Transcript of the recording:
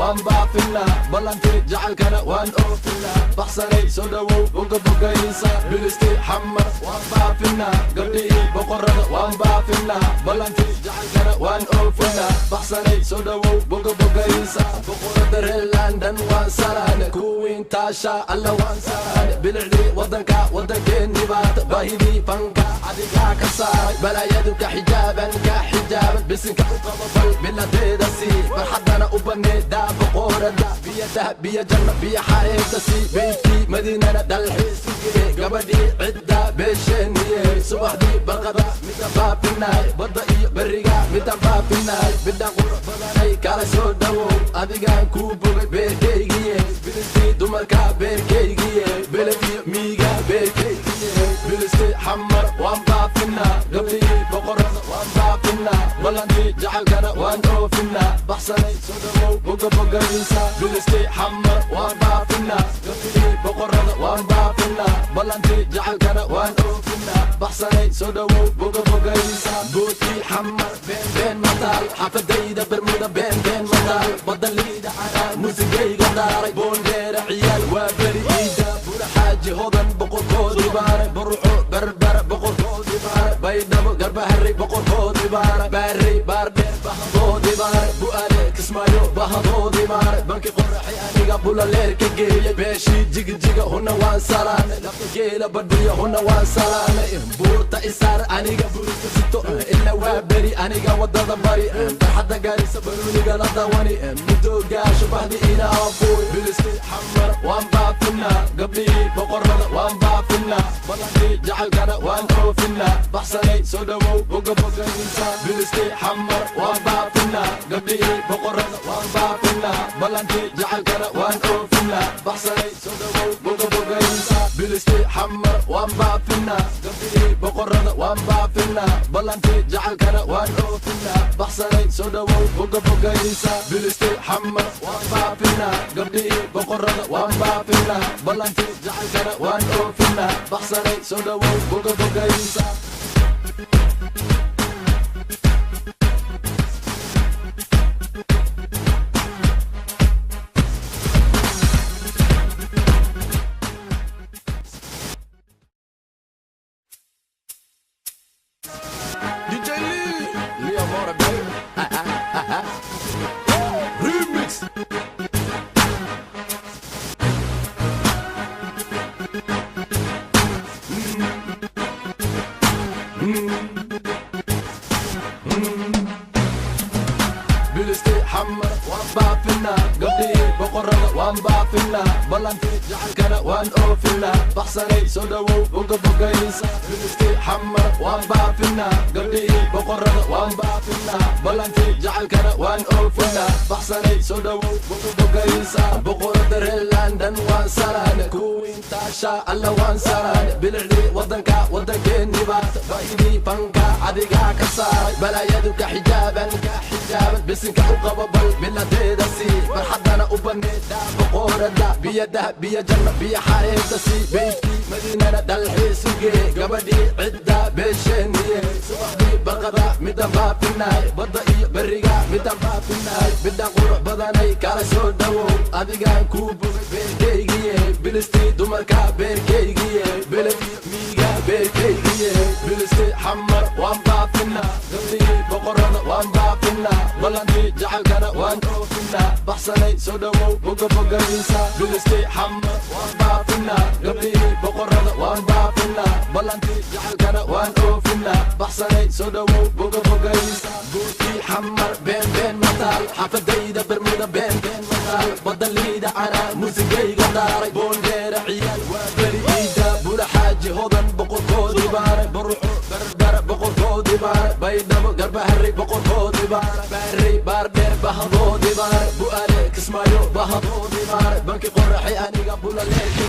Waan baafinaa ballantii jacaylkana, waan oofinaa. Baxsanay, soo dhawow, boga bogaysa. Bilisti Xamar waan baafinaa, gabdhihii boqorada waan baafinaa, ballantii jacaylkana waan oofinaa. Baxsanay, soo dhawow, boga bogaysa. Boqorada reer London waan salaane, kuwiin taasha alla waan salaane. Bilicdii wadanka, wadankeennii baat, baahidii fanka adigaa ka saaray. Balaayadu ka xijaaban, ka xijaaban, bisinka u qabo, bal biladeeda sii, farxadana u baneeda. Boqorada biyo dahab, biyo janno, biyo xareeda sii, beydkii Madiinana dalxiis u gee, gabadhii cidda beesheeniye. Subaxdii barqada midaan baafinaay, badda iyo beriga midaan baafinaay, midaan qurux badanay kala soo dhawow, adigaan kuu bogay beerkaygiye. Bilistii dumarka beerkaygiye, beled iyo miiga beerkaygiye. Bilisti Xamar waan baafinaa, gabdhihii boqorada waan baafinaa, ballantii jacaylkana waan oofinaa. Baxsanay, soo dhawow, boga bogaysa. Bilisti Xamar waan baafinaa, gabdhihii boqorada waan baafinaa, ballantii jacaylkana waan oofinaa. Baxsanay, soo dhawow, boga bogaysa. Boodkii Xamar been been mataal, xaafadayda Bermuda been been mataal, badaliida canaa musigayga daaray, Boondheera ciyaal waa beri iida, Bura Xaaji Hodan boqorkoodii baaray, Burco Berbera boqorkoodii baaray, Baydhabo Garbaharey boqorkoodii baaray, Baarey Baardheer bahadoodii baaray, Bu'aale Kismaayo bahadoodii baaray, Banki Qoraxay aniga Bulaleerka geeyey, beeshii Jigijiga huna waan salaanay, lafta geela badhiyo huna waan salaanay, buurta isaar aniga burka sito, ila waa beri aniga wadada bari, barxadda Gaarisa baruuniga la dawani, midoogaasho bahdi inaafuy. Bilisti Xamar waan baafinaa, gabdhihii boqorada waan baafinaa, ballankii jacaylkana waan oofinaa. Baxsanay, soo dhawow, boga bogaysa. Bilisti Xamar waan baafinaa, gabdhihii boqorada waan baafinaa, ballankii jacaylkana waan oofinaa. Baxsanay, soo dhawow, boga bogaysa. Bilisti Xamar waan baafinaa, gabdhihii boqorada waan baafinaa, ballankii jacaylkana waan oofinaa. Baxsanay, soo dhawow, boga bogaysa. Bilisti Xamar waan baafinaa, gabdhihii boqorada waan baafinaa, ballankii jacaylkana waan oofinaa. Baxsanay, soo dhawow, boga bogaysa. DJ Lee, Leo Mora, baby. Remix. Bilisti Xamar waan baafinaa, gabdhihii boqorada waan baafinaa, ballankii jacaylkana waan oofinaa. Baxsanay, soo dhawow, boga bogaysa. Bilisti Xamar waan baafinaa, gabdhihii boqorada waan baafinaa, ballankii jacaylkana waan oofinaa. Baxsanay, soo dhawow, boga bogaysa. Boqorada reer London waan salaane, kuwiin taasha alla waan salaane, bilicdii wadanka, wadankeennii baat, baahidii fanka adigaa ka saaray. Balaayadu ka xijaaban, ka xijaaban, bisinka u qabo, bal biladeeda sii, farxadana u baneeda. Boqorada biyo dahab, biyo janno, biyo xareeda sii, beydkii Madiinana dalxiis u gee, gabadhii cidda beesheeniye. Subaxdii barqada midaan baafinaay, badda iyo beriga midaan baafinaay, midaan qurux badanay kala soo dhawow, adigaan kuu bogay beerkaygiye. Bilistii dumarka beerkaygiye, beled iyo miiga beerkaygiye. Bilisti Xamar waan baafinaa, gabdhihii boqorada waan baafinaa, ballankii jacaylkana waan oofinaa. Baxsanay, soo dhawow, boga bogaysa. Bilisti Xamar waan baafinaa, gabdhihii boqorada waan baafinaa, ballankii jacaylkana waan oofinaa. Baxsanay, soo dhawow, boga bogaysa. Boodkii Xamar been been mataal, xaafadayda Bermuda been been mataal, badaliida canaa musigayga daaray, Boondheera ciyaal waa beri iida, Bula Xaaji Hodan boqorkoodii baaray, Burco Berbera boqorkoodii baaray, Baydhabo Garbaharey boqorkoodii baaray, Baarey Baardheer bahadoodii baaray, Bu'aale Kismaayo bahadoodii baaray, Banki Qoraxay aniga Bulaleerka.